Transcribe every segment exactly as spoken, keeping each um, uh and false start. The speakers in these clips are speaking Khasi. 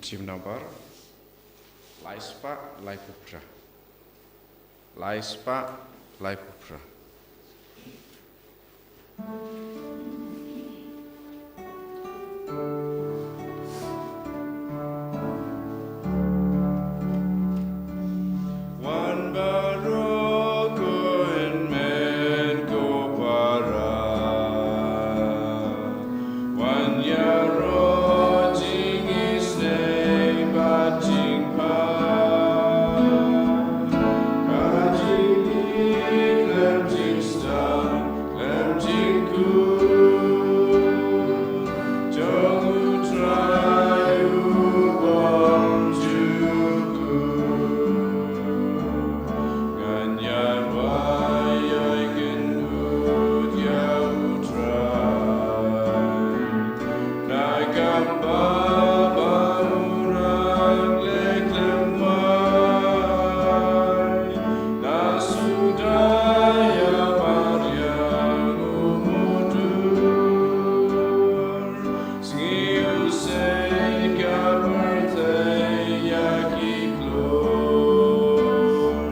Hymn number lai spah laiphew phra. Lai spah laiphew phra. Wan baroh ko hynmen ko para, wan ïaroh jingisynei bad jingpang, ka jingïeit khlem jingsdang khlem jingkut jong U Trai u bym jukut. Ngan ïa duwai ïa kynduh ïa U Trai. Na ka bynta ba u rang leh khlem wai, na suda ïa mariang u mudur. Sngi u seng ka pyrthei ïa ki klur.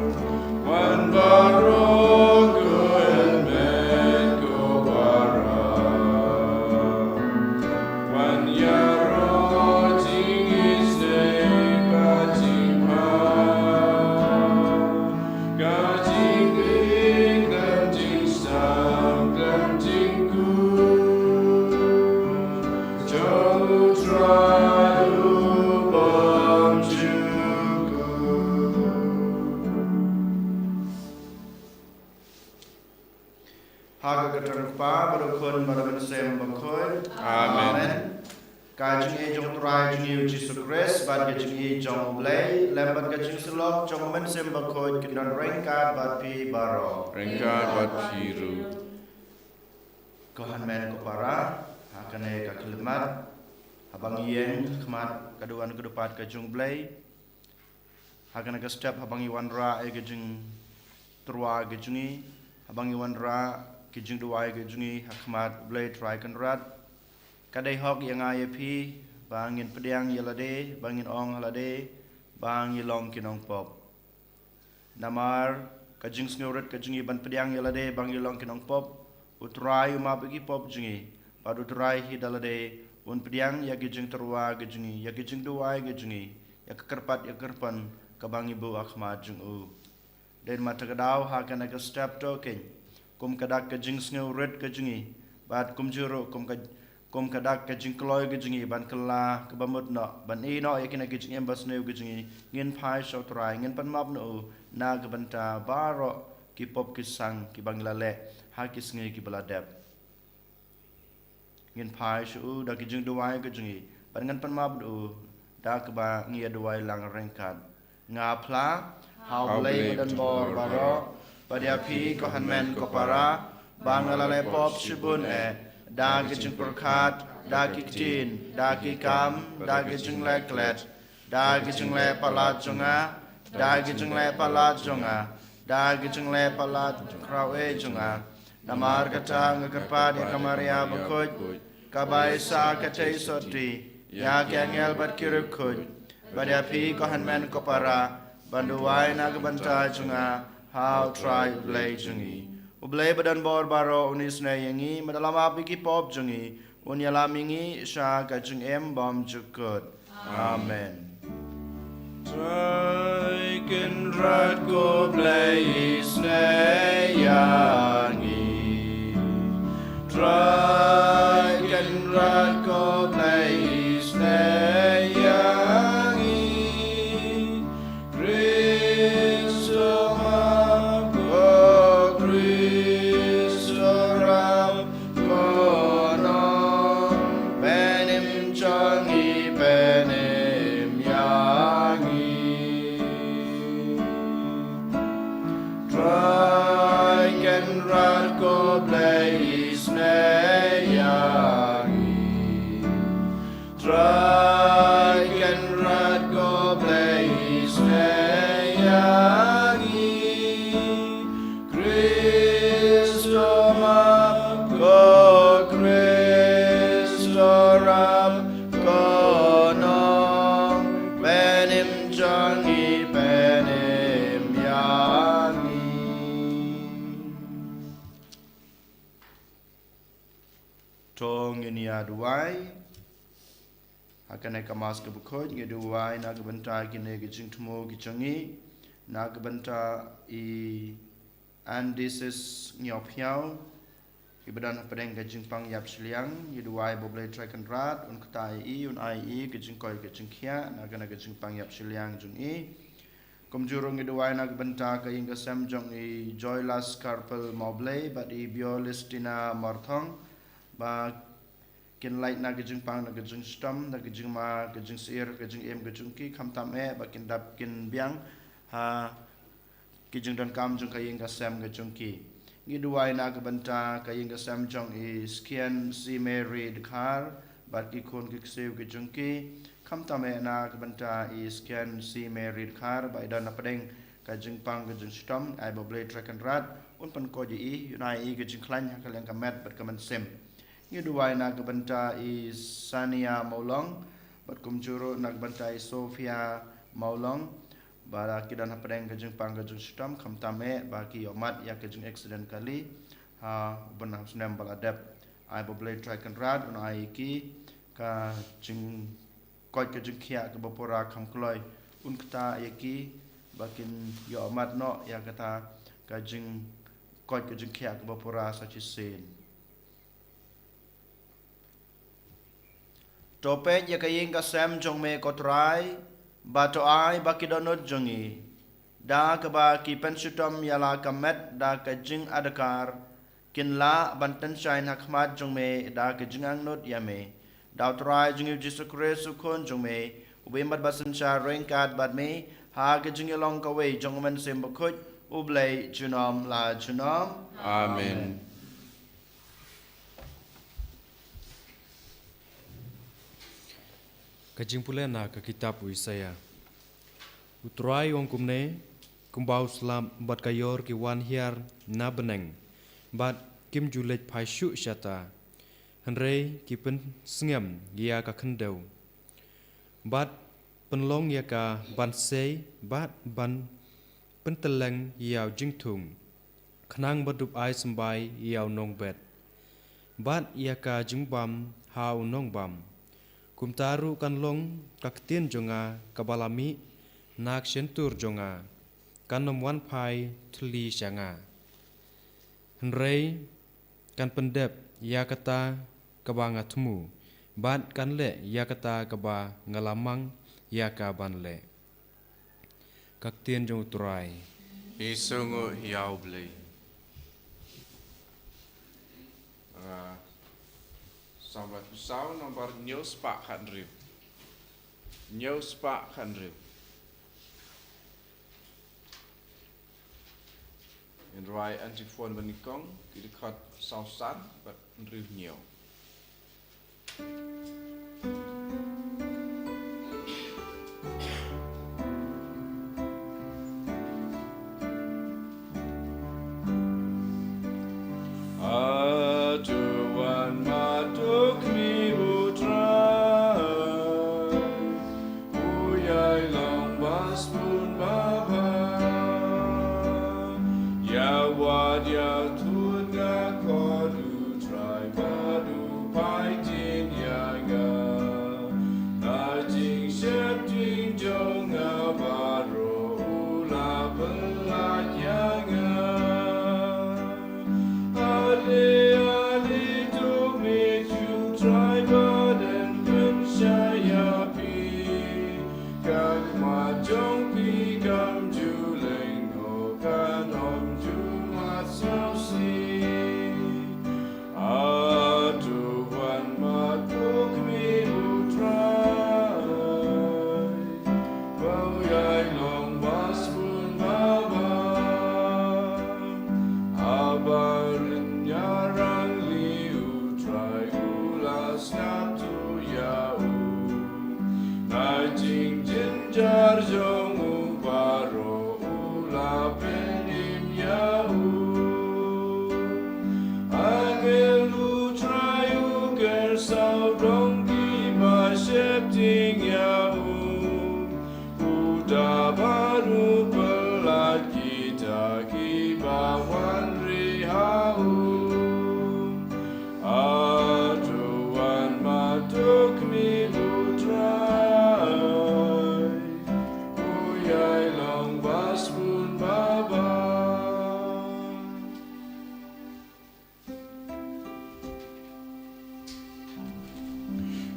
Wan baroh ko hynmen ko para, wan ïaroh jingisynei bad jingpang, ka jingïeit khlem jingsdang khlem jingkut jong U Trai u bym jukut. Ha ka kyrteng U Kpa bad U Khun bad U Mynsiem Bakhuid. Amen. Amen. Ka jingïeit jong U Trai jong ngi U Jisu Khrist bad ka jingïeit jong U Blei lem bad ka jingsyllok jong U Mynsiem Bakhuid kin don ryngkat bad phi baroh. Ryngkat bad phi ruh. Ko hynmen ko para, ha kane ka khyllipmat, haba ngi ïeng ha khmat ka duwan ka dupat ka jong U Blei, ha kane ka step haba ngi wanrah ïa ka jingtyrwa ka jong ngi, haba ngi wanrah ka jingduwai ka jong ngi ha khmat U Blei Trai Kynrad, ka dei hok ïa nga ïa phi ba ngin pdiang ïa lade, ba ngin ong ha lade ba ngi long ki nongpop. Namar ka jingsngewrit ka jong ngi ban pdiang ïa lade ba ngi long ki nongpop, U Trai u map ïa ki pop jong ngi, bad U Trai hi da lade un pdiang ïa ki jingtyrwa ki jong ngi, ïa ki jingduwai ki jong ngi, ïa ka kyrpad ïa ka kyrpang kaba ngi buh ha khmat jong u. Dei na kata ka daw ha kane ka step to keiñ, kum ka dak ka jingsngewrit ka jong ngi, bad kumjuh ruh kum ka, kum ka dak ka jingkloi ka jong ngi ban kylla kaba mut noh, ban ïehnoh ïa kine ki jingim basniew ki jong ngi, ngin phai sha U Trai, ngin pan map na u na ka bynta baroh ki pop ki sang kiba ngi la leh ha ki sngi kiba la dep. Ngin phai sha u da ki jingduwai ki jong ngi, bad ngan pan map na u da kaba ngi ïa duwai lang ryngkat. Nga phla ha U Blei ba don bor baroh, bad ïa phi ko hynmen ko para, ba nga la leh pop shibun eh, da ki jingpyrkhat, da ki ktien, da ki kam, da ki jingleh klet, da ki jingleh palat jong nga, da ki jingleh palat jong nga, da ki jingleh palat khraw eh jong nga. Namar kata nga kyrpad ïa ka Maria bakhuid, kaba isa ka tei sotti ïa ki angel bad ki riewkhuid, bad ïa phi ko hynmen ko para, ban duwai na ka bynta jong nga ha U Trai U Blei jong ngi. U Blei ba don bor baroh un isynei ïa ngi, bad un ïalam ïa ki pop jong ngi, un ïalam ïa ngi sha ka jingim bymjukut. Amen. Trai Kynrad ko Blei isynei ïa ngi. Trai Kynrad ko Blei isynei ïa ngi. Khrist u map, ko Khrist u rap, ko nongpynim jong ngi, pynim ïa ngi. Trai To ngin ïa duwai. Ha kane ka Mass ka bakhuid ngi duwai na ka bynta kine ki jingthmu ki jong ngi, na ka bynta i Andisis Ngiawphiaw, i ba don hapdeng ka jingpang ïap shiliang, ngi duwai ba U Blei Trai Kynrad un kta ïa i, un ai ïa i ka jingkoit ka jingkhiah na kane ka jingpang ïap shiliang jong i. Kumjuh ruh ngi duwai na ka bynta ka ïing ka sem jong i Joylas Karpel Mawblei bad i Biolistina Marthong, ba kin lait na ka jingpang na ka jingshitom, na ka jingma, ka jingsyier, ka jingim ka jong ki, khamtam eh ba kin dap kin biang ha ki jingdonkam jong ka ïing ka sem ka jong ki. Ngi duwai na ka bynta ka ïing ka sem jong i Skien C Mary Dkhar bad ki khun ki ksiew ki jong ki, khamtam eh na ka bynta i Skien C Mary Dkhar ba i don hapdeng ka jingpang ka jingshitom, ai ba U Blei Trai Kynrad un pynkoit ïa i, un ai ïa i ka jingkhlaiñ ha ka liang ka met bad ka mynsiem. Ngi duwai na ka bynta i Sania Mawlong bad kumjuh ruh na ka bynta i Sophia Mawlong, ba ki don hapdeng ka jingpang ka jingshitom, khamtam eh ba ki ïohmad ïa ka jing accident kali ha u bnai snem ba la dep. Ai ba U Blei Trai Kynrad un ai ïa ki ka jingkoit ka jingkhiah kaba pura kham kloi, un kta ïa ki ba kin ïohmad noh ïa kata ka jingkoit ka jingkhiah kaba pura sa shisien. To peit ïa ka ïing ka sem jong me ko Trai, ba to ai ba ki dohnud jong ngi, da kaba ki pynshitom ïa la ka met da ka jingadkar, kin lah ban tynshai ha khmat jong me da ka jingangnud ïa me. Da U Trai jong ngi U Jisu Khrist U Khun jong me, uba im bad ba synshar ryngkat bad me ha ka jingïalong kawei jong U Mynsiem Bakhuid, U Blei junom la junom. Amen. Ka jingpule na ka kitab u Isaïah. U Trai u ong kumne: Kumba u slap bad ka ïor ki wan hiar na bneng, bad kim ju leit phai shuh shata, hynrei ki pynsngem ïa ka khyndew, bad pynlong ïa ka ban sei bad ban pyntylleng ïa u jingthung, khnang ba dup ai symbai ïa u nongbet bad ïa ka jingbam ha u nongbam. Kumta ruh kan long ka ktien jong nga kaba la mih na ka shyntur jong nga, kan ym wan phai thylli sha nga, hynrei kan pyndep ïa kata kaba nga thmu, bad kan leh ïa kata kaba nga la mang ïa ka ban leh. Ka ktien jong U Trai. Ngi sngewnguh ïa U Blei. Ah, Salm laiphew saw, nombar hynñiew spah khathynriew. Hynñiew spah khathynriew. Ngin rwai antiphon banyngkong, ki dkhot saw san bad hynriew hynñiew. Hato wan mat ha khmih U Trai, u ïai long ba sbun babha. Ïa wad ïa thud nga khot U Trai bad u pait ïa nga. Na jingsheptieng jong nga baroh u la pyllait ïa nga. Ale ale to me ju Trai ba don pynshai ïa phi. Ka khmat jong phi kam ju lyngngoh, kan ym ju mad sngewsih.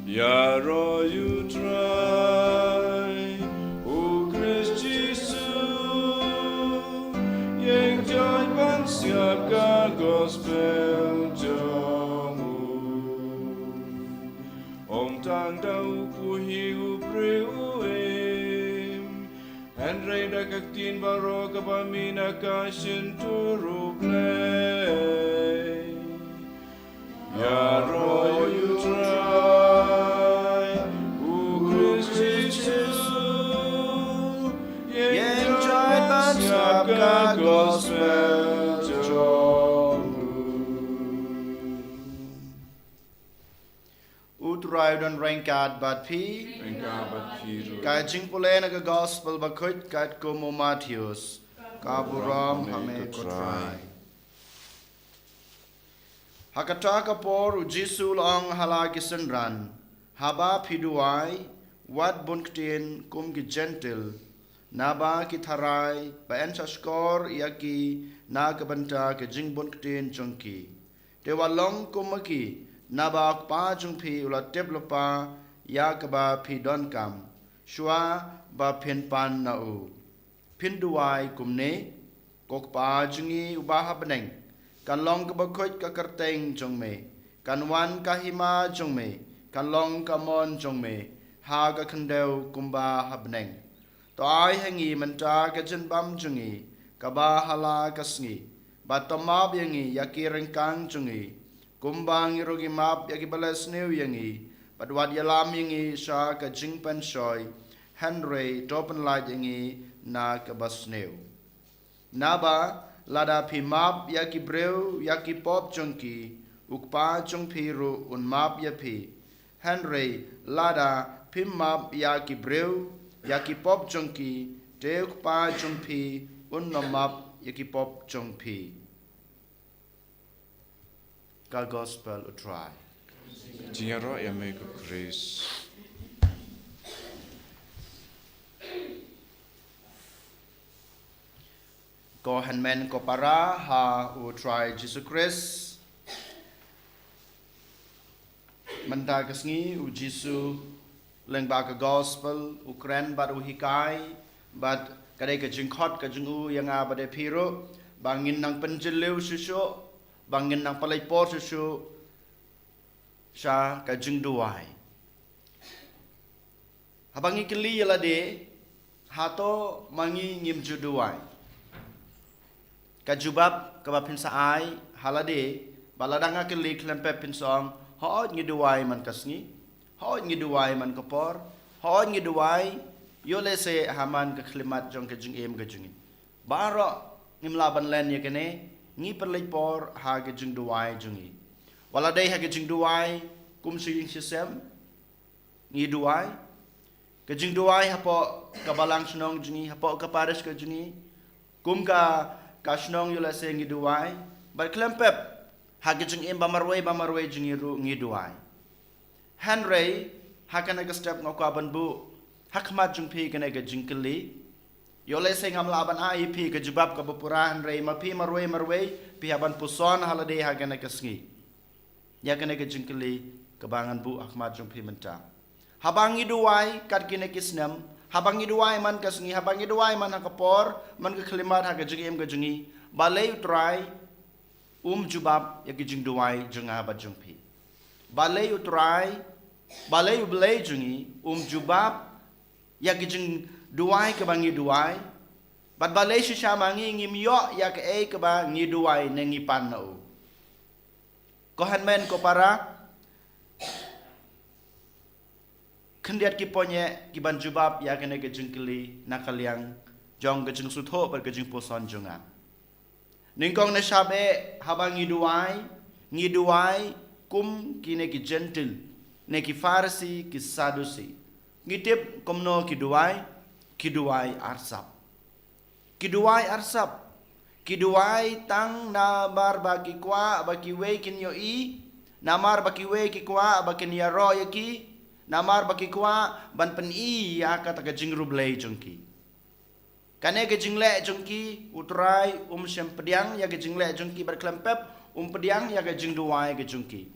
Ïaroh ïa U Trai, U Khrist Jisu, ïeng jait ban sngap ka gospel jong u. Ym tang da u hi u briew u im, hynrei da ka ktien baroh kaba mih na ka shyntur U Blei. Ïaroh ïa U Trai, U Khrist Jisu, ïeng jait ban sngap ka gospel jong u. U Trai u don ryngkat bad phi. Ryngkat bad phi ruh. Ka jingpule na ka gospel bakhuid katkum u Mathaios. Ka burom ha me ko Trai. Ha kata ka por U Jisu u la ong ha la ki synran, haba phi duwai, wat bun ktien kum ki Jentil, naba ki tharai ba yn sa shkor ïa ki na ka bynta ka jingbun ktien jong ki. Te wat long kum ma ki, naba U Kpa jong phi u la tip lypa ïa kaba phi donkam, shuwa ba phin pan na u. Phin duwai kumne: Ko Kpa jong ngi uba ha bneng, kan long kaba khuid ka kyrteng jong me, kan wan ka hima jong me, kan long ka mon jong me ha ka khyndew kumba ha bneng. To ai ha ngi mynta ka jingbam jong ngi kaba ha la ka sngi, bad to map ïa ngi ïa ki ryngkang jong ngi, kumba ngi ruh ngi map ïa kiba leh sniew ïa ngi, bad wat ïalam ïa ngi sha ka jingpynshoi, hynrei to pynlait ïa ngi na kaba sniew. Naba lada phi map ïa ki briew ïa ki pop jong ki, U Kpa jong phi ruh un map ïa phi. Hynrei lada phim map ïa ki briew ïa ki pop jong ki, te U Kpa jong phi un ym map ïa ki pop jong phi. Ka gospel U Trai. Jingïaroh ïa me ko Khrist. Ko hynmen ko para ha U Trai Jisu Khrist. Mynta ka sngi U Jisu lyngba ka gospel u kren bad u hikai, bad ka dei ka jingkhot ka jong u ïa nga bad ïa phi ruh, ba ngin nang pynjylliew shuh shuh, ba ngin nang pynleit por shuh shuh sha ka jingduwai. Haba ngi kylli ïa lade, hato ma ngi ngim ju duwai? Ka jubab kaba phin sa ai ha lade, ba lada nga kylli khlem pep phin sa ong, hooid ngi duwai man ka sngi, hooid ngi duwai man ka por, hooid ngi duwai ïoh lehse ha man ka khyllipmat jong ka jingim ka jong ngi. Baroh ngim lah ban len ïa kane, ngi pynleit por ha ka jingduwai jong ngi. Wat la dei ha ka jingduwai kum shi ïing shi sem, ngi duwai. Ka jingduwai hapoh ka balang shnong jong ngi, hapoh ka parish ka jong ngi, kum ka, ka shnong ïoh lehse ngi duwai. Bad khlem pep, ha ka jingim ba marwei ba marwei jong ngi ruh ngi duwai. Hynrei ha kane ka step nga kwah ban buh ha khmat jong phi kane ka jingkylli. Ïoh lehse ngam lah ban ai ïa phi ka jubab kaba pura, hynrei ma phi marwei marwei phi hap ban puson ha lade ha kane ka sngi ïa kane ka jingkylli kaba ngan buh ha khmat jong phi mynta. Haba ngi duwai kat kine ki snem, haba ngi duwai man ka sngi, haba ngi duwai man ha ka por, man ka khyllipmat ha ka jingim ka jong ngi, balei U Trai um jubab ïa ki jingduwai jong nga bad jong phi? Balei U Trai, balei U Blei jong ngi um jubab ïa ki jingduwai kaba ngi duwai? Bad balei shisha ma ngi ngim ïoh ïa kaei kaba ngi duwai ne ngi pan na u? Ko hynmen ko para, khyndiat ki point ki ban jubab ïa kane ka jingkylli na ka liang jong ka jingsngewthuh bad ka jingpuson jong nga. Nyngkong, ngi shah beh, haba ngi duwai, ngi duwai kum kine ki Jentil, ne ki Pharisi, ki Sadusi. Ngi tip kumno ki duwai, ki duwai arsap. Ki duwai arsap. Ki duwai tang namar ba ki kwah ba kiwei kin ïohi, namar ba kiwei ki kwah ba kin ïaroh ïa ki, namar ba ki kwah ban pyni ïa kata ka jingriewblei jong ki. Kane ka jingleh jong ki, U Trai um shym pdiang ïa ka jingleh jong ki, bad khlem pep um pdiang ïa ka jingduwai ka jong ki.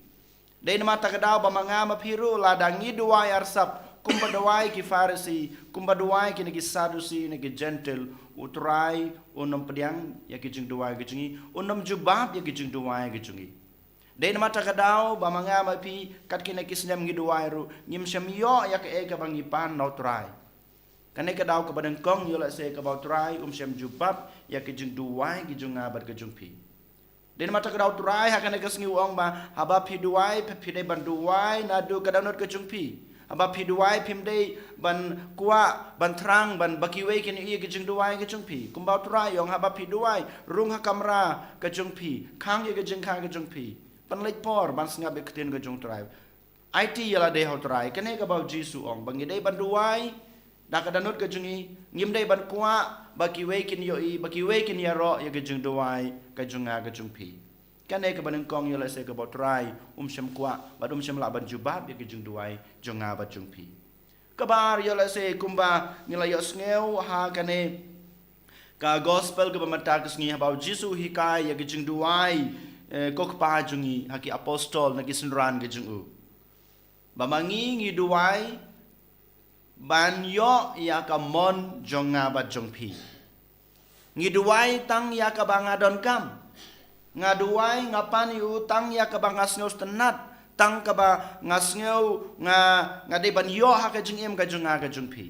Dei namar kata ka daw ba ma nga ma phi ruh lada ngi duwai arsap, kumba duwai ki Pharisi, kumba duwai kine ki Sadusi, ne ki Jentil, u Trai, un ym pdiang, ïa ki jingduwai ki jong ngi, un ym jubab, ïa ki jingduwai ki jong ngi. Dei namar kata ka daw, ba ma nga ma phi, kat kine ki snem ngi duwai ruh, ngim shym ïoh, ïa kaei kaba ngi pan na u Trai. Kane ka daw kaba nyngkong ïoh lehse kaba u Trai, um shym jubab, ïa ki jingduwai ki jong nga bad ki jong phi. Dei namar kata ka daw u Trai, ha kane ka sngi u ong ba, haba phi duwai, phi, phi dei ban duwai, naduh ka dohnud ka jong phi. Haba phi duwai, phim dei ban kwah, ban thrang, ban ba kiwei kin ïohi ki jingduwai ki jong phi. Kumba u Trai u ong haba phi duwai, rung ha kamra ka jong phi, khang ïa ka jingkha ka jong phi. Pynleit por, ban sngap ïa ka ktien ka jong u Trai. Aiti ïa lade ha u Trai, kane kaba u Jisu u ong, ba ngi dei ban duwai, da ka dohnud ka jong ngi, ngim dei ban kwah, ba kiwei kin ïohi, ba kiwei kin ïaroh, ïa ka jingduwai, ka jong nga ka jong phi. Kane kaba nyngkong ïoh lehse kaba u Trai, um shym kwah, bad um shym lah ban jubab, ïa ka jingduwai, jong nga bad jong phi. Kaba ar ïoh lehse kumba, ngi la ïohsngew, ha kane, ka gospel kaba mynta ka sngi haba u Jisu u hikai ïa ka jingduwai, eh, ko Kpa jong ngi, ha ki apostol, na ki synran ka jong u. Ba ma ngi ngi duwai, ban ïoh ïa ka mon jong nga bad jong phi. Ngi duwai tang ïa kaba nga donkam. Nga duwai nga pan ïa u tang ïa kaba nga sngew sngewtynnat. Tang kaba nga sngew nga, nga dei ban ïoh ha ka jingim ka jong nga ka jong phi.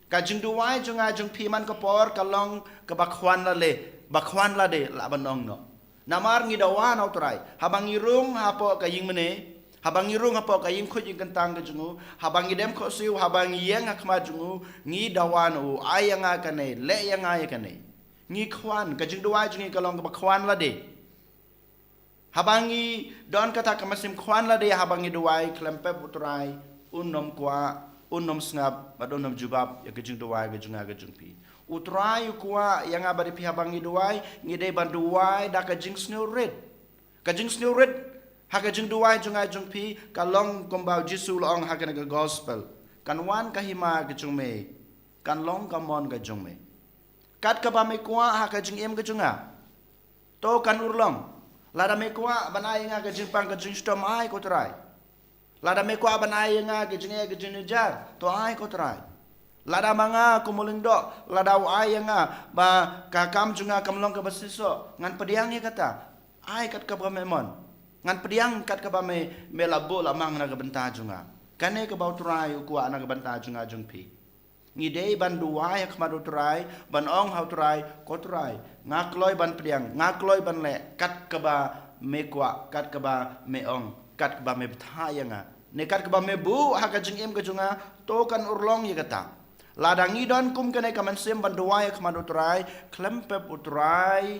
Ka jingduwai jong nga jong phi man ka por ka long kaba khwan lade, ba khwan lade lah ban ong noh. Namar ngi dawa na u Trai. Haba ngi rung hapoh ka ïing mane. Haba ngi rung hapoh ka ïing khuid ïing kyntang ka jong u. Haba ngi dem khohsiew, haba ngi ïeng ha khmat jong u. Ngi dawa na u, ai ïa nga kane, leh ïa nga ïa kane. Ngi khwan, ka jingduwai jong ngi ka long kaba khwan lade. Haba ngi don kata ka mynsiem khwan lade, haba ngi duwai, khlem pep u Trai, un ym kwah, un ym sngap, bad un ym jubab, ïa ka jingduwai, ka jong nga, ka jong phi. U Trai u kwah, ïa nga bad ïa phi haba ngi duwai, ngi dei ban duwai, da ka jingsngewrit. Ka jingsngewrit, ha ka jingduwai jong nga jong phi, ka long kumba u Jisu u la ong ha kane ka gospel. Kan wan ka hima ka jong me, kan long ka mon ka jong me. Kat kaba me kwah ha ka jingim ka jong nga. To kan urlong. Lada me kwah ban ai ïa nga ka jingpang ka jingshitom ai ko Trai. Lada me kwah ban ai ïa nga ka jingeh ka jingjynjar, to ai ko Trai. Lada ma nga kum u lyngdoh, lada u ai ïa nga ba ka kam jong nga kam long kaba shisha, ngan pdiang ïa kata. Ai kat kaba me mon. Ngan pdiang kat kaba me, me la buh la mang na ka bynta jong nga. Kane kaba u Trai u kwah na ka bynta jong nga jong phi. Ngi dei ban duwai ha khmat u Trai, ban ong ha u Trai, ko Trai, nga kloi ban pdiang, nga kloi ban leh, kat kaba me kwah, kat kaba me ong, kat kaba me bthah ïa nga. Ne kat kaba me buh ha ka jingim ka jong nga, to kan urlong ïa kata. Lada ngi don kum kane ka mynsiem ban duwai ha khmat u Trai, khlem pep u Trai,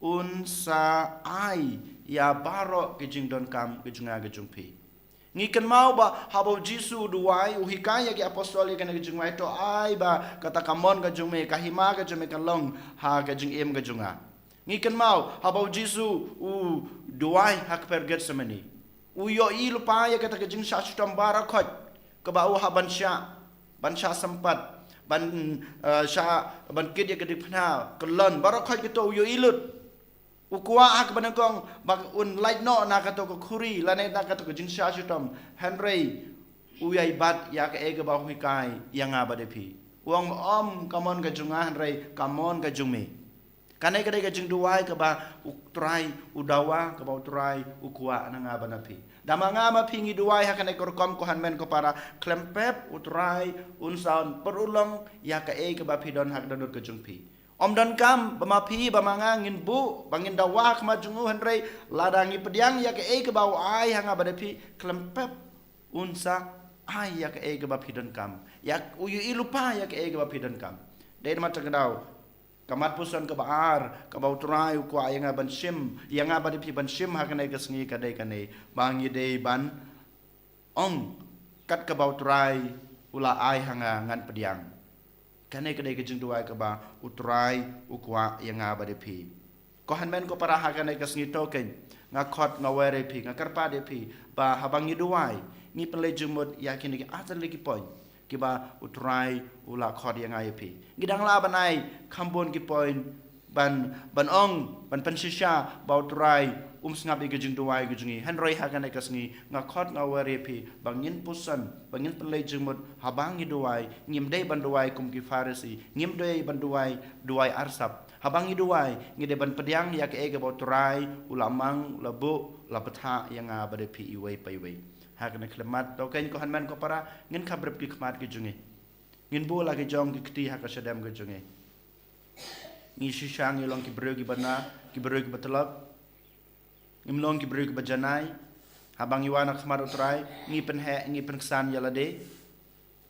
un sa ai, ïa baroh ki jingdonkam, ki jong nga, ki jong phi. Ngi kynmaw ba, haba u Jisu u duwai, u hikai ïa ki apostol ïa kane ka jingduwai to ai ba, kata ka mon ka jong me, ka hima ka jong me ka long, ha ka jingim ka jong nga. Ngi kynmaw, haba u Jisu u duwai ha ka kper Gethsemane. U ïohi lypa ïa kata ka jingshah shitom baroh khoit, kaba u hap ban shah, ban shah sympat, ban, eh, shah, ban kit ïa ka diengphna, kyllon, baroh khoit kito u ïohi lut. U kwah ha kaba nyngkong, ba un lait noh na kato ka khuri, lane na kato ka jingshah shitom, hynrei, u ïai bat ïa kaei kaba u hikai, ïa nga bad ïa phi. U ong ym ka mon ka jong nga hynrei, ka mon ka jong me. Kane ka dei ka jingduwai kaba u Trai, u dawa, kaba u Trai, u kwah na nga bad na phi. Da ma nga ma phi ngi duwai ha kane ka rukom ko hynmen ko para, khlem pep u Trai, un sa pynurlong, ïa kaei kaba phi don ha ka dohnud ka jong phi. Ym donkam, ba ma phi, ba ma nga ngin buh, ba ngin dawa ha khmat jong u hynrei, lada ngi pdiang ïa kaei kaba u ai ha nga bad ïa phi, khlem pep, un sa ai ïa kaei kaba phi donkam. Ïa u ïohi lypa ïa kaei kaba phi donkam. Dei namar kata ka daw, ka mat puson kaba ar, kaba u Trai u kwah ïa nga ban shim, ïa nga bad ïa phi ban shim ha kane ka sngi ka dei kane, ba ngi dei ban ong, kat kaba u Trai, u la ai ha nga ngan pdiang. Kane ka dei ka jingduwai kaba, u Trai, u kwah, ïa nga bad ïa phi. Ko hynmen ko para ha kane ka sngi to kein, nga khot nga wer ïa phi, nga kyrpad ïa phi, ba haba ngi duwai, ngi pynleit jingmut ïa kine ki artylli ki point, kiba u Trai, u la khot ïa nga ïa phi. Ngi dang lah ban ai, kham bun ki point, ban, ban ong, ban pynshisha ba U Trai um sngap ïa ka jingduwai ka jong ngi. Hynrei ha kane ka sngi nga khot nga wer ïa phi ba ngin puson, ba ngin pynleit jingmut, haba ngi duwai ngim dei ban duwai kum ki Pharisi, ngim dei ban duwai duwai arsap. Haba ngi duwai ngi dei ban pdiang ïa kaei kaba U Trai u la mang, la buh, la bthah ïa nga bad ïa phi iwei pa iwei. Ha kane ka khyllipmat, to keiñ ko hynmen ko para, ngin khapbrip ki khmat ki jong ngi. Ngin buh la ki jong ki kti ha ka shadem ka jong ngi. Ngi shisha ngi long ki briew kiba na, ki briew kiba tlot. Ngim long ki briew kiba janai. Haba ngi wan ha khmat U Trai, ngi pynheh, ngi pynksan ïa lade.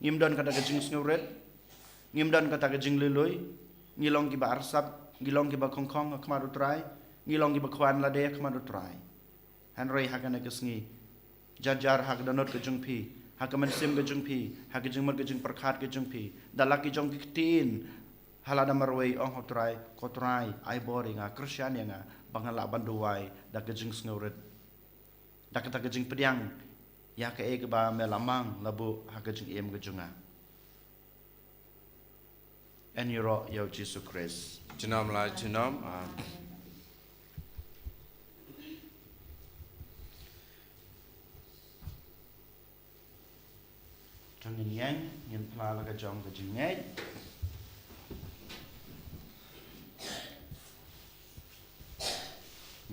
Ngim don kata ka jingsngewrit. Ngim don kata ka jinglui lui. Ngi long kiba arsap, ngi long kiba khongkhong ha khmat U Trai. Ngi long kiba khwan lade ha khmat U Trai. Hynrei ha kane ka sngi, jar jar ha ka dohnud ka jong phi, ha ka mynsiem ka jong phi, ha ka jingmut ka jingpyrkhat ka jong phi, da la ki jong ki ktien, ha lada marwei ong ha U Trai, ko Trai, ai bor ïa nga, kyrshan ïa nga, ba ngan lah ban duwai da ka jingsngewrit, da kata ka jingpdiang ïa kaei kaba me la mang, la buh ha ka jingim ka jong nga. Yn ïaroh ïa U Jisu Khrist. Junom la junom. Amen. To ngin ïeng, ngin phla la ka jong ka jingngeit.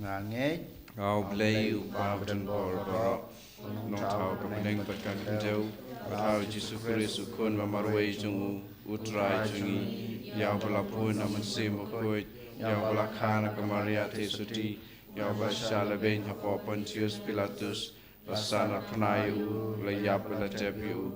Nga ngeit. Nga U Blei U Kpa badonbor baroh, U Nongthaw ka bneng bad ka khyndew, bad ha U Jisu Khrist U Khun ba marwei jong U, U Trai jong ngi, ïa uba la bun na Mynsiem Bakhuid, ïa uba la kha na ka Maria Theisotti, ïa uba la shah lehbeiñ hapoh Pontius Pilatus, la sah na phna ïa u, la ïap bad la tep ïa u,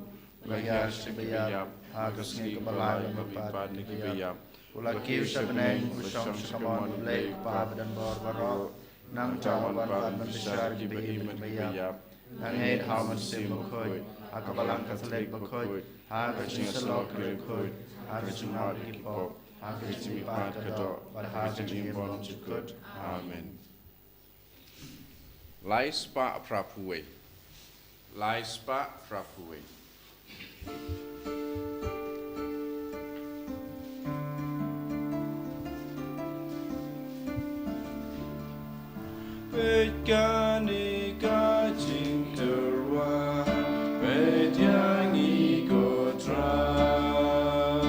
la hiar sha kiba ïap, ha ka sngi kaba lai u la mihpat na kiba ïap, u la kiew sha bneng, u shong sha kamon U Blei U Kpa badonbor baroh. Nangta un wan pat ban bishar ïa kiba im bad kiba ïap. Nga ngeit ha U Mynsiem Bakhuid, ha ka Balang Katholik Bakhuid, ha ka jingïasyllok bakhuid, ha ka jingmap ïa ki pop, ha ka jingmihpat ka doh, bad ha ka jingim bymjukut. Amen. Lai spah phra phew wei. Lai spah phra phew wei. Peit kane ka jingtyrwa, peit ïa ngi ko Trai.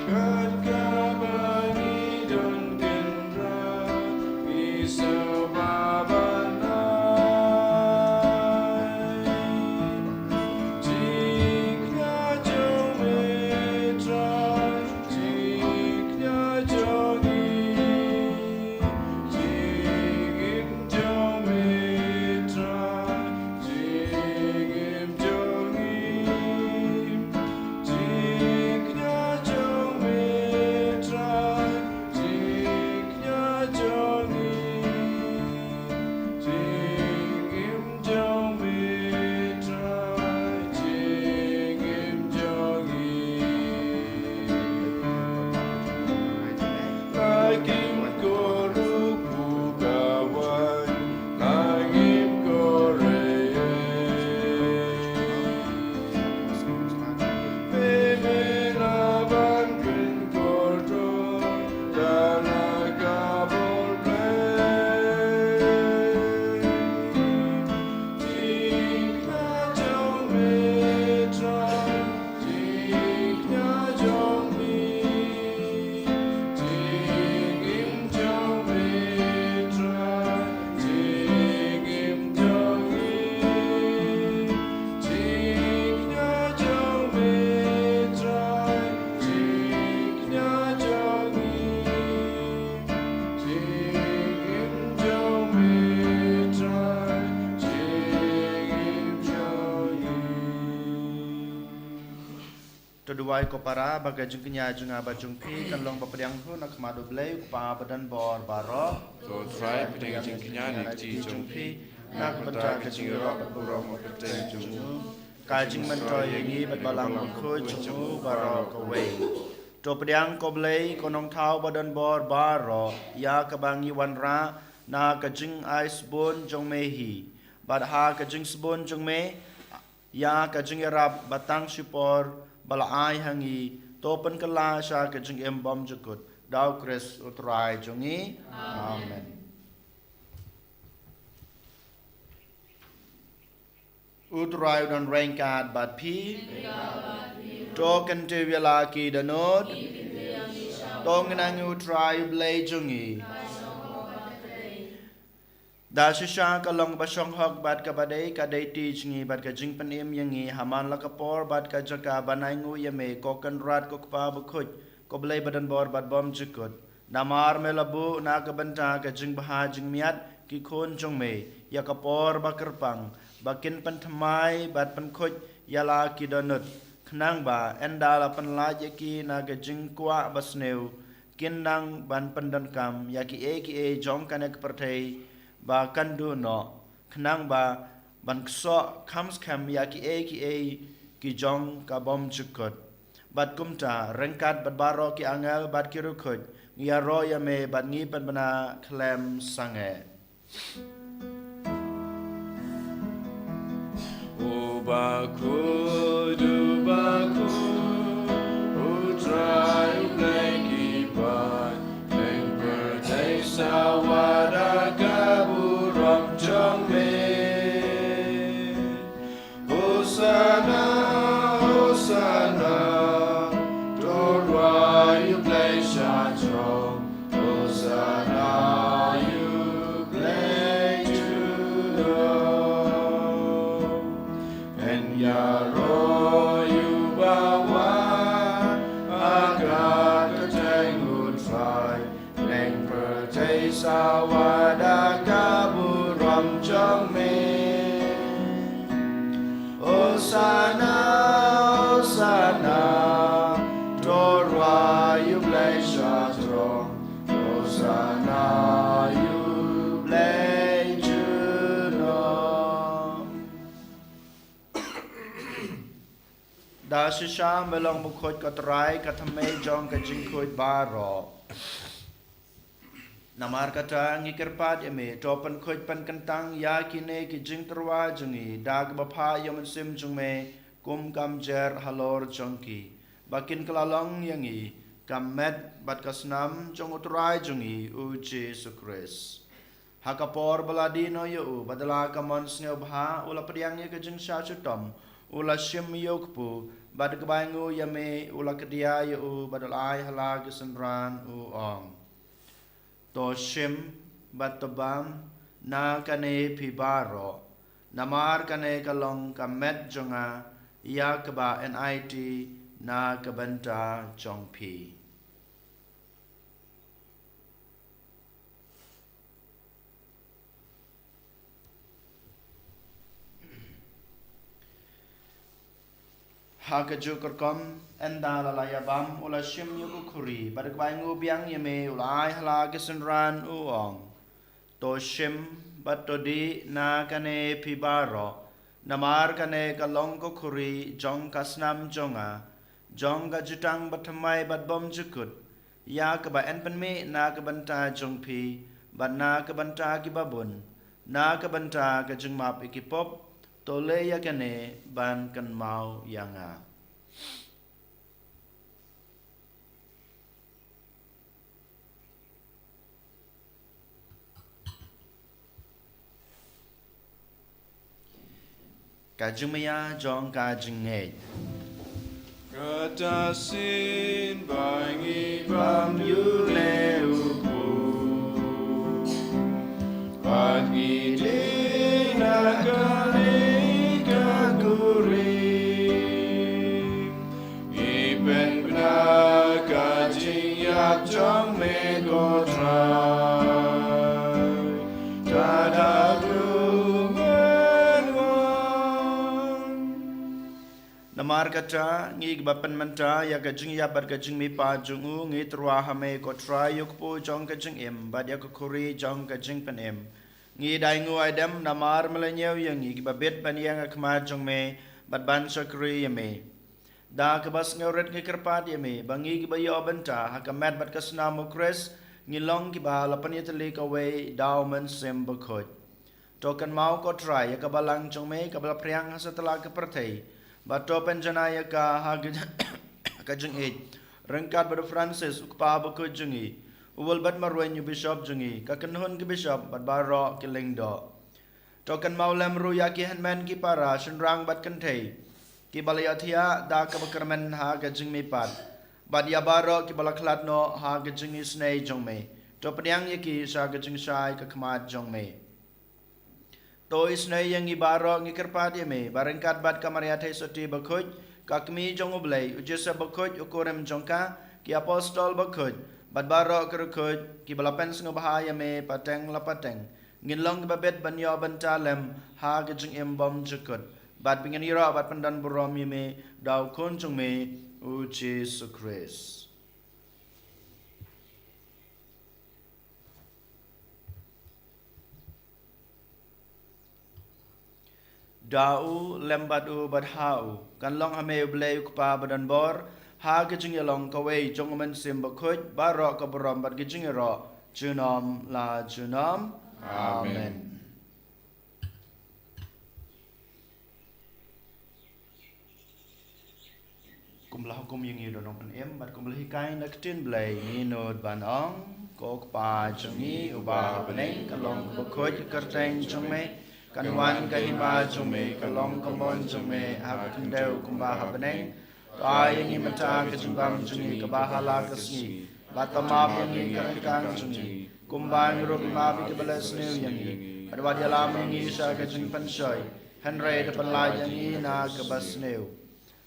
Kat kaba ngi don kynrad, ngi sngewbha ban ai. Jingkñia jong me Trai, jingkñia jong ngi. Jingim jong me Trai, jingim jong ngi. Jingkñia jong me Trai, jingkñia jong ngi. Jingim jong me Trai, jingim jong ngi. La kim ko ruh u kawei, la ngim ko rei. Me me la ban pynkontrol da la ka bor Blei. Jingkñia jong me Trai, jingkñia jong ngi. Jingim jong me Trai, jingim jong ngi. Jingkñia jong me Trai, jingkñia jong ngi. Jingim jong me Trai, jingim jong ngi. To duwai ko para ba ka jingkñia jong nga bad jong phi kan long ba pdiang hun ha khmat U Blei U Kpa badonbor baroh. To Trai pdiang jingkñia na ka kti jong phi na ka bynta ka jingïarap bad burom ha ka kyrteng jong u. Ka jingmyntoi ïa ngi bad Balang Bakhuid jong u baroh kawei. To pdiang ko Blei ko Nongthaw badonbor baroh ïa kaba ngi wanrah na ka jingai sbun jong me hi. Bad ha ka jingsbun jong me ïa ka jingïarap ba tang shipor ba la ai ha ngi To pynkylla sha ka jingim bymjukut da U Khrist U Trai jong ngi. Amen. U Trai u don ryngkat bad phi. To kyntiew ïa la ki dohnud. To ngin nang ïa U Trai U Blei jong ngi. Da shisha ka long kaba shong hok bad kaba dei, ka dei ti jong ngi bad ka jingpynim ïa ngi ha man la ka por bad ka jaka ban ainguh ïa me, ko Kynrad, ko Kpa bakhuid, ko Blei badonbor bad bymjukut. Namar me la buh na ka bynta ka jingbha jingmiat ki khun jong me ïa ka por ba kyrpang, ba kin pynthymmai bad pynkhuid ïa la ki dohnud, khnang ba ynda la pynlait ïa ki na ka jingkwah basniew, kin nang ban pyndonkam ïa kiei kiei jong kane ka pyrthei ba kan duh noh, khnang ba ban ksoh kham skhem ïa kiei kiei ki jong ka bymjukut. Bad kumta, ryngkat bad baroh ki angel bad ki riewkhuid, ngi ïaroh ïa me bad ngi pynbna khlem sangeh. U bakhuid, u bakhuid, U Trai U Blei ki paid, ïeng pyrthei sa wad ha ka burom jong me. Hosanna, Hosanna, to rwai ïa U Blei sha jrong. Hosanna ïa U Blei junom. Yn ïaroh ïa uba wan ha ka kyrteng U Trai, ïeng pyrthei sa wad ha ka burom jong me. Hosanna, Hosanna, to rwai ïa U Blei sha jrong. Hosanna ïa U Blei junom. Da shisha me long bakhuid, ko Trai, ka thymmei jong ka jingkhuid baroh. Namar kata ngi kyrpad ïa me, to pynkhuid pynkyntang ïa kine ki jingtyrwa jong ngi da kaba phah ïa U Mynsiem jong me kum ka mjer halor jong ki, ba kin kylla long ïa ngi ka met bad ka snam jong U Trai jong ngi U Jisu Khrist. Ha ka por ba la die noh ïa u, bad da la ka mon sngewbha u la pdiang ïa ka jingshah shitom, u la shim ïa u kpu, bad da kaba ainguh ïa me u la kdiah ïa u, bad u la ai ha la ki synran, u ong: To shim bad to bam na kane phi baroh, namar kane ka long ka met jong nga, ïa kaba yn aiti na ka bynta jong phi. Ha kajuh ka rukom, ynda la la ïa bam, u la shim ïa ka khuri, bad da kaba ainguh biang ïa me, u la ai ha la ki synran, u ong: To shim bad to dih na kane phi baroh, namar kane ka long ka khuri jong ka snam jong nga, jong ka jutang bathymmai bad bymjukut, ïa kaba yn pynmih na ka bynta jong phi, bad na ka bynta kiba bun, na ka bynta ka jingmap ïa ki pop. To leh ïa kane ban kynmaw ïa nga. Ka jingmaïa jong ka jingngeit. Kata shisien ba ngi bam ïa une u kpu, bad ngi dih na kane ka khuri, ngi pynbna ka jingïap jong me, ko Trai, tad haduh men wan. Namar kata, ngi kiba pynmynta ïa ka jingïap bad ka jingmihpat jong u, ngi tyrwa ha me, ko Trai, ïa u kpu jong ka jingim bad ïa ka khuri jong ka jingpynim. Ngi da ainguh aidem namar me la ñiew ïa ngi kiba bit ban ïeng ha khmat jong me bad ban shakri ïa me. Da kaba sngewrit ngi kyrpad ïa me ba ngi kiba ïoh bynta ha ka met bad ka snam u Khrist, ngi long kiba la pynïatylli kawei da u Mynsiem Bakhuid. To kynmaw, ko Trai, ïa ka balang jong me kaba la phriang ha satlak ka pyrthei, bad to pynjanai ïa ka ha ka ka jingïeit, ryngkat bad u Francis u kpa bakhuid jong ngi, u Wilbert Marwein u bishop jong ngi, ka kynhun ki bishop bad baroh ki lyngdoh. To kynmaw lem ruh ïa ki hynmen ki para shynrang bad kynthei kiba la ïathiah da kaba kyrmen ha ka jingmihpat, bad ïa baroh kiba la khlad noh ha ka jingisynei jong me. To pdiang ïa ki sha ka jingshai ka khmat jong me. To isynei ïa ngi baroh, ngi kyrpad ïa me ba ryngkat bad ka Maria Theisotti bakhuid, ka kmie jong U Blei, u Joseph bakhuid u kurim jong ka, ki apostol bakhuid, bad baroh ki riewkhuid kiba la pynsngewbha ïa me pateng la pateng, ngin long kiba bit ban ïoh bynta lem ha ka jingim bymjukut, bad ba ngin ïaroh bad pyndonburom ïa me da u Khun jong me, u Jisu Khrist. Da u, lem bad u, bad ha u, kan long ha me U Blei u Kpa badonbor, ha ka jingïalong kawei jong U Mynsiem Bakhuid, baroh ka burom bad ka jingïaroh junom la junom. Amen. Amen. Kumba la hukum ïa ngi da u nongpynim, bad kumba la hikai na ka ktien Blei, ngi nud ban ong: Ko Kpa jong ngi uba ha bneng, ka long kaba khuid ka kyrteng jong me, kan wan ka hima jong me, ka long ka mon jong me ha ka khyndew kumba ha bneng. To ai ïa ngi mynta ka jingbam jong ngi kaba ha la ka sngi, bad to map ïa ngi ka ryngkang jong ngi, kumba ngi ruh ngi map ïa kiba leh sniew ïa ngi, bad wat ïalam ïa ngi sha ka jingpynshoi, hynrei to pynlait ïa ngi na kaba sniew.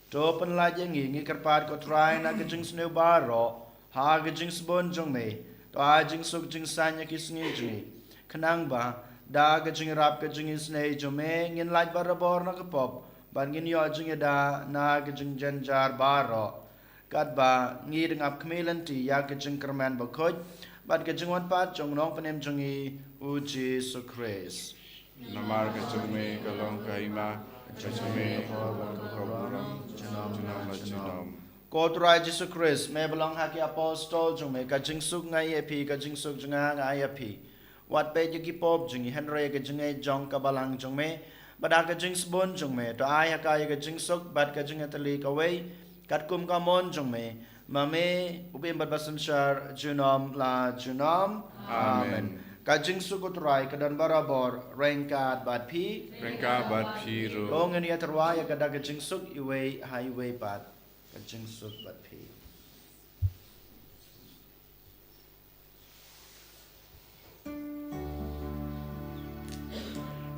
To pynlait ïa ngi, ngi kyrpad ko Trai, na ka jingsniew baroh, ha ka jingsbun jong me. To ai jingsuk jingsaiñ ïa ki sngi jong ngi, khnang ba da ka jingïarap ka jingisynei jong me, ngin lait barabor na ka pop, bad ngin ïoh jingïada na ka jingjynjar baroh, katba ngi dang ap khmih lynti ïa ka jingkyrmen bakhuid bad ka jingwan pat jong u nongpynim jong ngi, u Jisu Khrist. Namar ka jong me ka long ka hima, ka jong me ka burom, junom la junom. Ko Trai Jisu Khrist, me ba la ong ha ki apostol jong me: Ka jingsuk nga ai ïa phi, ka jingsuk jong nga nga ai ïa phi. Wat peit ïa ki pop jong ngi, hynrei ïa ka jingngeit jong ka balang jong me, bad ha ka jingsbun jong me, to ai ha ka ïa ka jingsuk bad ka jingïatylli kawei, katkum ka mon jong me, ma me uba im bad basynshar junom la junom. Amen. Amen. Ka jingsuk u Trai ka don barabor ryngkat bad phi. Ryngkat bad phi ruh. To ngin ïatyrwa ïa ka da ka jingsuk iwei ha iwei pat. Ka jingsuk bad phi.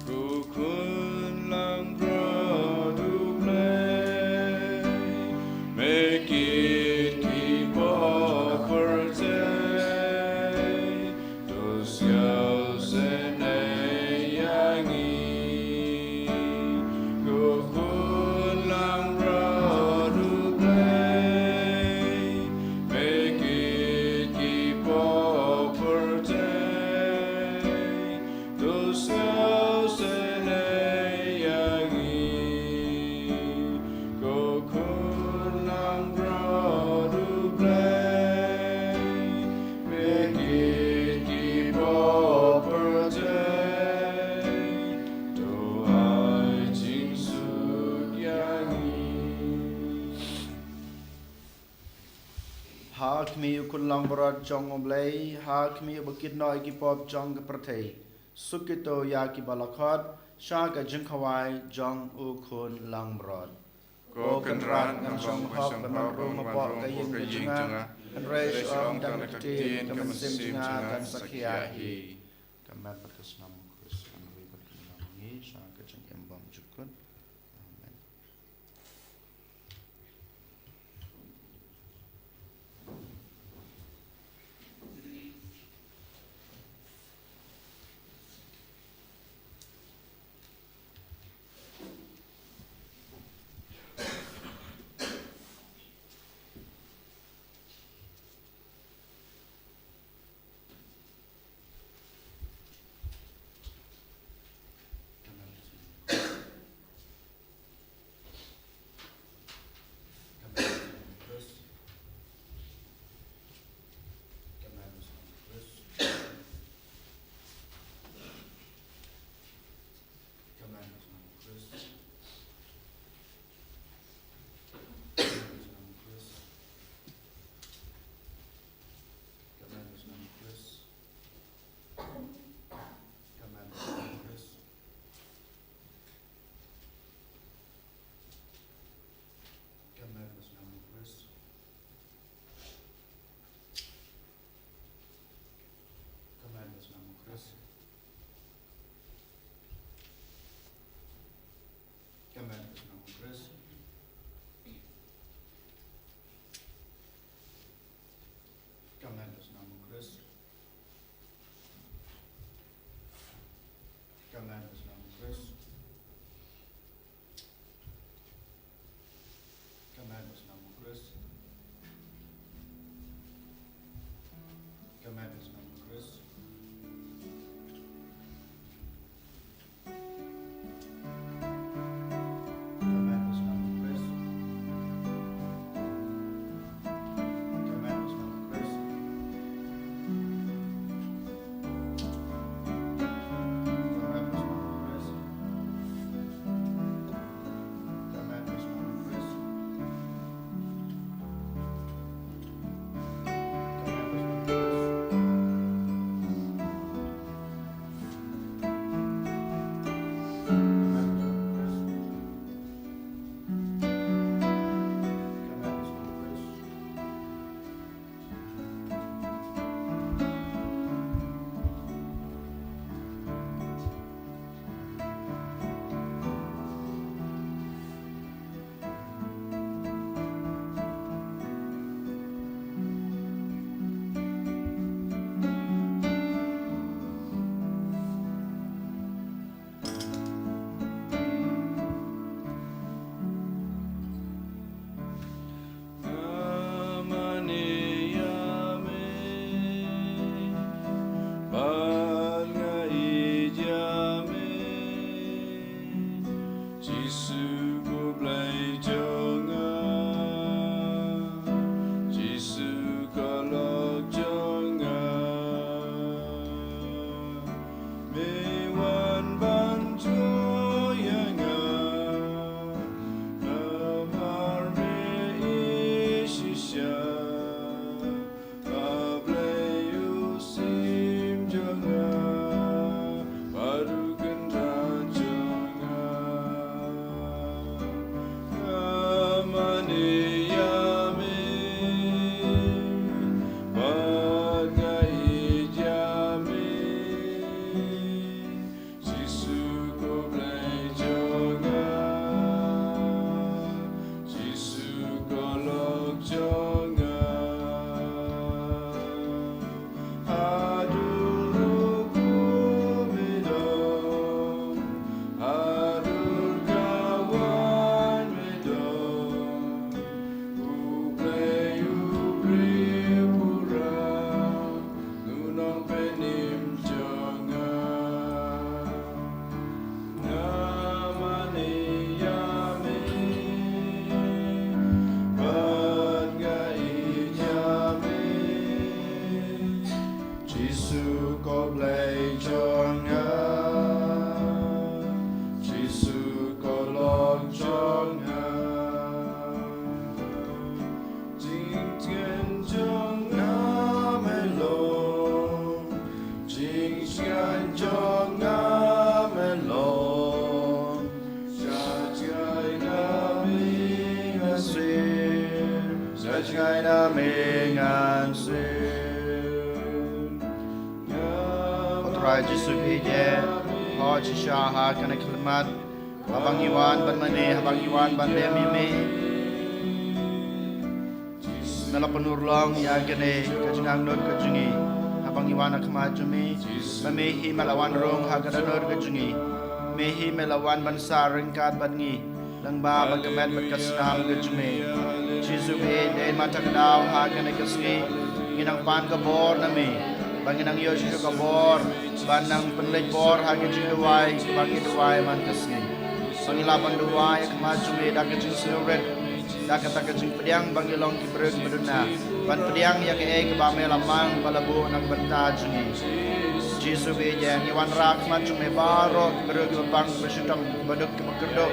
Ko Khun langbrot U Blei, me kit ki pop pyrthei, to sngewsynei ïa ngi. Ko Khun langbrot U Blei, me kit ki pop pyrthei, to sngewsynei ïa ngi. Ko Khun langbrot U Blei, me kit ki pop pyrthei, to ai jingsuk ïa ngi. Ha khmih, ko Khun langbrot jong U Blei, ha khmih uba kit noh ïa ki pop jong ka pyrthei, suk kito ïa kiba la khot sha ka jingkhawai jong U Khun langbrot. Ko Kynrad, ngam shym hok ban wan rung hapoh ka ïing ka jong nga, hynrei shu ong tang ka ktien, ka mynsiem jong nga kan sakhi ïa hi. Ka met bad ka snam U Khrist kan ri bad kan ïalam ïa ngi sha ka jingim bymjukut. Amen. Ka met ka snam u Khrist. Ka met ka snam u Khrist. Ka met ka snam u Khrist. Ka met ka snam u Khrist. Ka met ka snam u Khrist. Jisu ko Blei jong nga, Jisu ko lok jong nga. Me wan ban jngoh ïa nga, namar me i shisha. Ba Blei u sim jong nga, bad u Kynrad jong nga. Nga mane ïa me, bad nga ïeit ïa me. Jisu ko Blei jong nga, Jisu ko lok jong nga. Haduh ruh me don, haduh ka wan me don. U Blei u briew pura, u nongpynim jong nga. Nga mane ïa me, bad nga ïeit ïa me. Jisu ko Blei jong nga, Jisu ko lok jong nga. Jingtngen jong nga me long, jingtngen jong nga me long. Sha jngai na me ngan sir, sha jngai na me ngan sir. Ko Trai Jisu phi ïeit, hoi shisha ha kane ka khmat. Haba ngi wan ban mane, haba ngi wan ban leh mih mih, me la pynurlong ïa kane ka jingangnud ka jong ngi. Haba ngi wan ha khmat jong me, ma me hi me la wan rung ha ka dohnud ka jong ngi. Me hi me la wan ban sah ryngkat bad ngi lyngba bad ka met bad ka snam ka jong me. Jisu phi ïeit, dei mynta ka daw ha kane ka sngi ngi nang pan ka bor na me, ba ngi nang ïoh shuh ka bor ban nang pynleit bor ha ka jingduwai ba ngi duwai man ka sngi. Ba ngi lah ban duwai ha khmat jong me da ka jingsngewrit, da kata ka jingpdiang ba ngi long ki briew kiba duna, ban pdiang ïa kaei kaba me la mang ba la buh na ka bynta jong ngi. Jisu phi ïeit, ngi wanrah ha khmat jong me baroh ki briew kiba pang kiba shitom, kiba duk kiba kyrduh.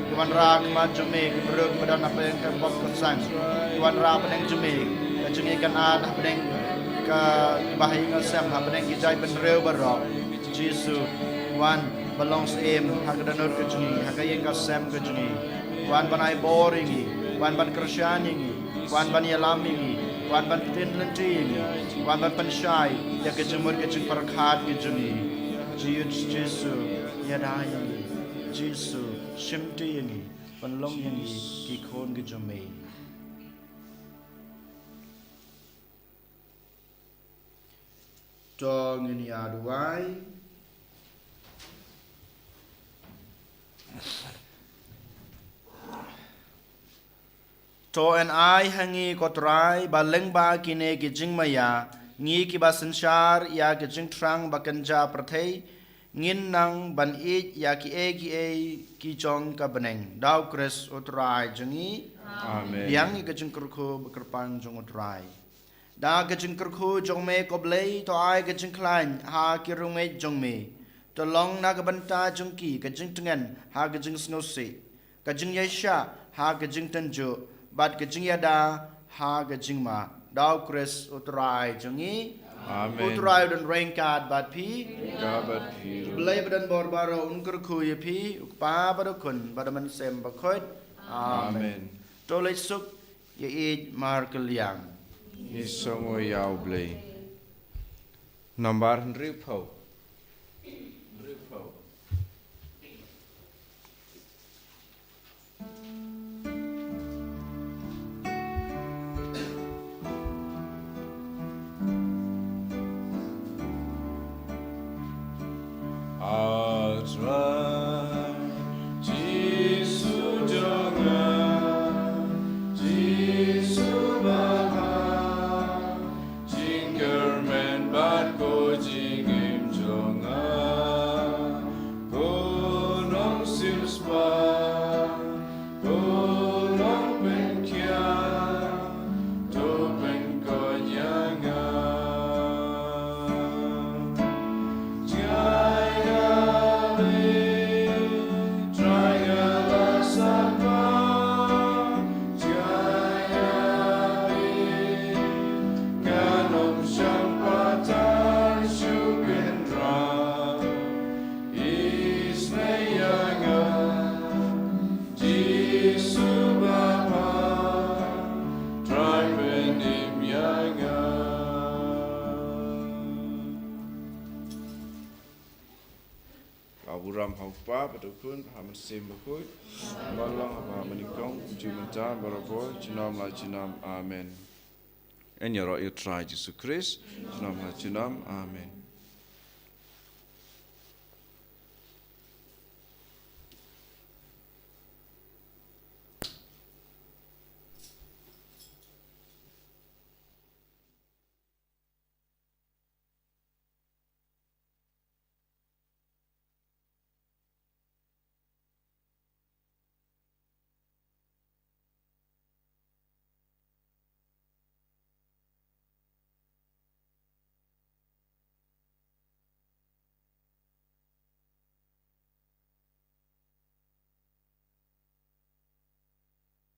Ngi wanrah ha khmat jong me ki briew kiba don hapdeng ka pop ka sang. Ngi wanrah hapdeng jong me ka jingïakynad hapdeng ka, kiba ha ïing ha sem, hapdeng ki jaitbynriew baroh. Jisu, wan ban long syiem ha ka dohnud ka jong ngi, ha ka ïing ka sem ka jong ngi. Wan ban ai bor ïa ngi, wan ban kyrshan ïa ngi, wan ban ïalam ïa ngi. Wan ban pynlynti ïa ngi, wan ban pynshai ïa ka jingmut ka jingpyrkhat ka jong ngi. Jisu, Jisu, ïada ïa ngi. Jisu, shimti ïa ngi, pynlong ïa ngi ki khun ka jong me. To ngin ïa duwai. To yn ai ha ngi ko Trai ba lyngba kine ki jingmaïa, ngi kiba synshar ïa ki jingthrang ba kynja pyrthei, ngin nang ban ïeit ïa kiei kiei ki jong ka bneng. Da u Khrist u Trai jong ngi. Amen. Biang ïa ka jingkyrkhu ba kyrpang jong u Trai. Da ka jingkyrkhu jong me ko Blei, to ai ka jingkhlaiñ ha ki riewngeit jong me. To long na ka bynta jong ki ka jingtngen ha ka jingsngewsih, ka jingïaishah ha ka jingtynjuh, bad ka jingïada ha ka jingma. Da u Khrist u Trai jong ngi. Amen. U Trai u don ryngkat bad phi. Ryngkat bad phi. Blei ba don bor baroh un kyrkhu ïa phi, u Kpa bad u Khun bad u Mynsiem Bakhuid. Amen. Amen. To leit suk, ïa ïeit markylliang. Ngi sngew ïa u Blei. Nambar hynriewphew. Hynriewphew. A Trai Jisu jong nga, Jisu ba bha, jingkyrmen bad ko jingim jong nga, ko nongsiewspah, ko nongpynkhiah, to pynkoit ïa nga. Jngai ïa me, Trai nga la sngewbha. Jngai ïa me, ngan ym shah patar shuh kynrad. Isynei ïa nga, Jisu ba bha, Trai pynim ïa nga. Ka burom ha u Kpa bad u Khun bad ha u Mynsiem Bakhuid. Ba long haba mynnyngkong, mynta, barabor, junom la junom. Amen. Yn ïaroh ïa u Trai Jisu Khrist junom la junom. Amen.